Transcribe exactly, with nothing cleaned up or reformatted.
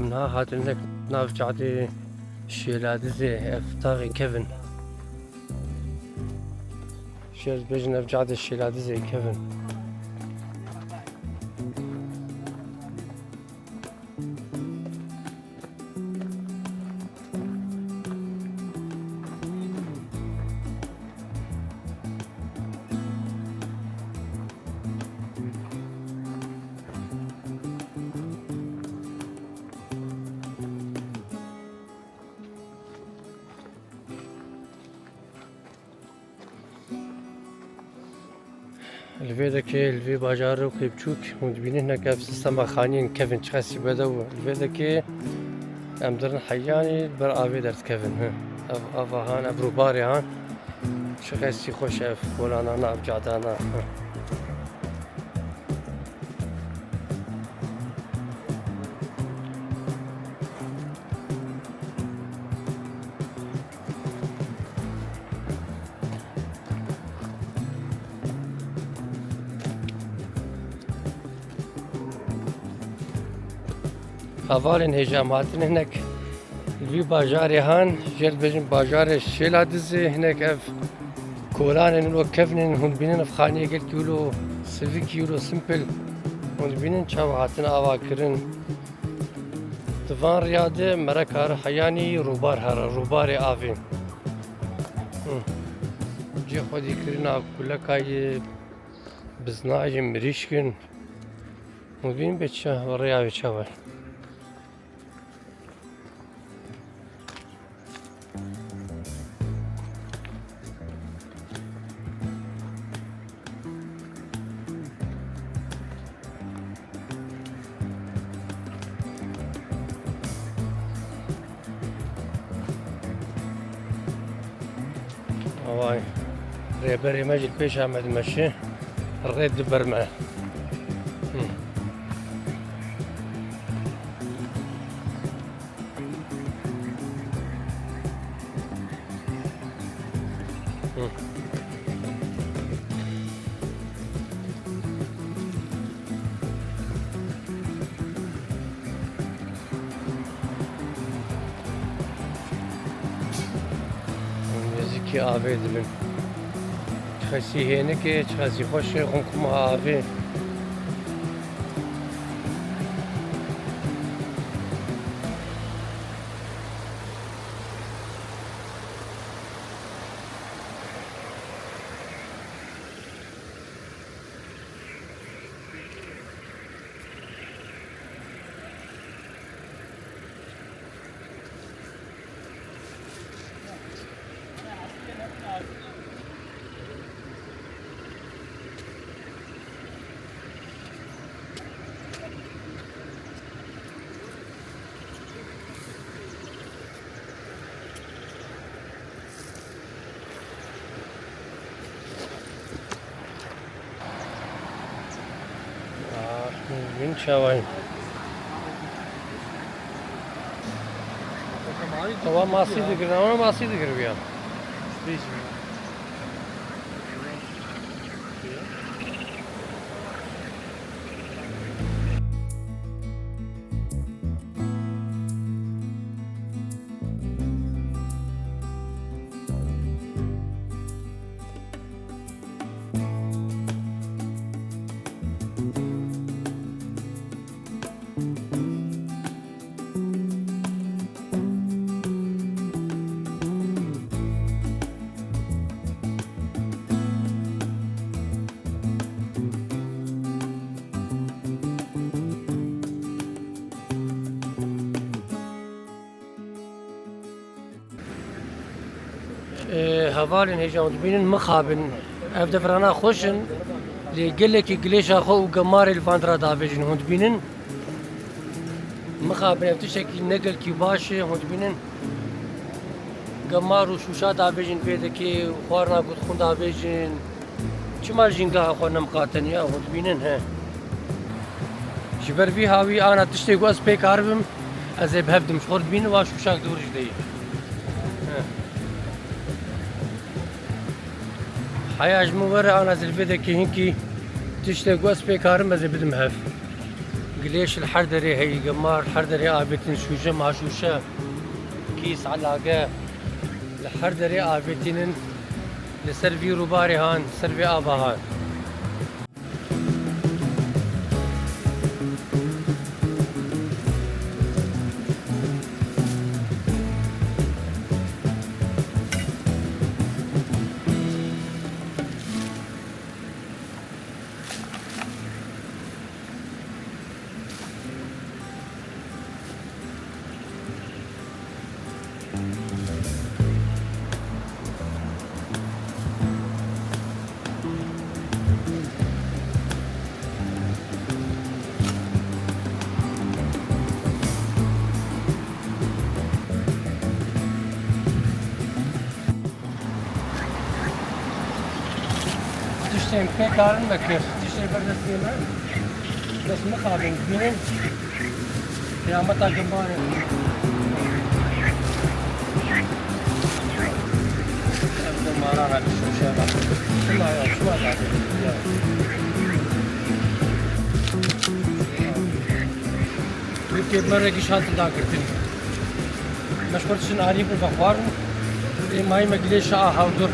Niha hatin hinek nav cadê Şêladizê, ev taxê kevin. Şêr bêjin ev cadê Şêladizê kevin. Li vê dekê, li vê bajarokê biçûk, hûn dibînin hinek ev sîstema xaniyên kevin çiqasî bedew e. Li vê dekê em dirin heyanî ber avê derdikevin. Hi. Ev ava han, ev rûbarê han. Çiqasî xweş ev kolanana, ev cadana. Hi. Hevalên hêja, em hatin hinek li vî bajarê han, jê re dibêjin bajarê Şêladizê, hinek ev kolanên wilo kevnên hûn dibînin, ev xaniyê gelkî wilo sivikî, wilo simpil hûn dibînin çawa hatin ava kirin. Di van riya de me re kar heyanî rûbar here, rûbarê avê. Hi. Cê xwedî kirina kuleka yê biznayê mirîşk in. Hûn dibînin bê çi, rêya wê çawa ye? Away. Rêberê me jî li pêş me dimeşe. Rê dibe ber me. Hi. Hi. Nêzîkî avê dibin. Çiqasî hênik e, çiqasî xweş e, xumxuma avê. Aa, min çawa ye? Ewa masî digirin, ewa masî digirin ya. Ê, hevalên hêja, hûn dibînin mixabin. Ev devirana xweş in. Lê gelekî gilêşa xwe û gemarê li van dira davêjin. Hûn dibînin mixabin. Ev tiştekî ne gelkî baş e. Hûn dibînin gemar û şûşa davêjin vê dekê û xwarina gotxûn davêjin. Çima jîngeha xwe nemiqatin ya, hûn dibînin, he. Ji ber vî hawî ana tiştê ku ez pê karibim, ez ê bi hev dim. Ji xwe dibînin, va şûşak dûr ji deyî. He. Heya ji min were ana ez ê li vê dekê hinkî tiştê ku ez pê karim, ez ê bidim hev. Gilêş li her derê heyî, gemar, her derê avêtin, şûje maşûşe, kîs, elage, li her derê avêtînin, li ser vî rûbarê han, ser vê ava han. Tiştên pê karin me kir. Tiştê ber destê me. Dest mixabin, bînin. Qiyameta gimbarê. Ev de marana kişmişe bak. Şuna ya, şuna da. Ya. Tirkiyê me rêgîş hatin dagirtin. Me ji xwe diçin alî bû vexwarin. Ê mayî me gilê şa hewdur.